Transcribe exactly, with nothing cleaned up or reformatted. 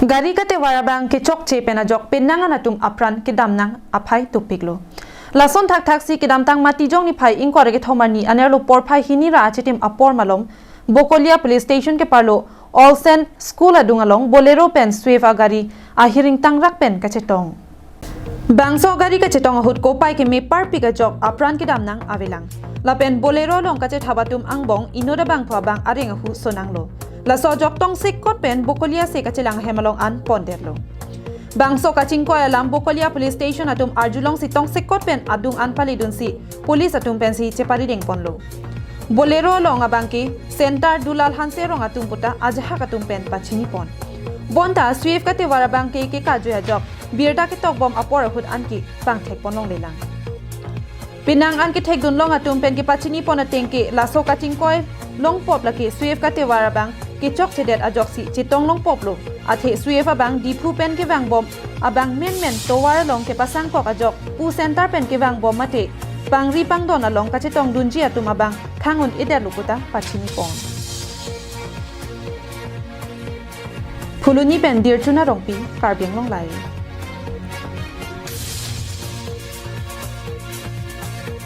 Gari katevar abang kechokche pen ajok penang an atum apran kedam nang aphai tupiklo. Lason thakthaksi kedamtang Matijong niphai ingkoi ra kethom arni anerlo porphai hini ra achitim apor malom Bokolia Police Station keparlo Olsen School adung along Bolero pen Swift agari ahiring tangrak pen kachetong. Bangso gari kachetong ahut kopai keme parpik ajok apran kedam nang avelang. Lapen Bolero along kachethap atum angbong inut abangphu abang areng ahu sonanglo. Laso ajok tongsekot pen Bokolia se kachelang ahem along an pondetlo. Bangso kachingkoi alam Bokolia Police Station atum arjulongsi tongsekot pen adung an palidunsi police atum pensi cheparideng ponlo. Bolero along abangke Center Dulal Hanse rong atum puta ajahak atum pen pachini pon. Bonta Swift katevar abangke kekajoi ajok birta ketokbom apor ahut anke pangthek ponlonglelang. Penang an kethekdun long atum pen kepachini pon atengke laso kachingkoi longpop lake Swift katevar abang kechokchedet ajoksi chetong longpoplo. Athe Swift abang Diphu pen kevangbom abang menmen tovar along kepasangkok ajok pu center pen kevangbom mate pangri pangdon along kachetongdunji atum abang thang un-edetlo puta pachini pon. Phuloni pen Dirchuna Rongpi, Karbi Anglong Live.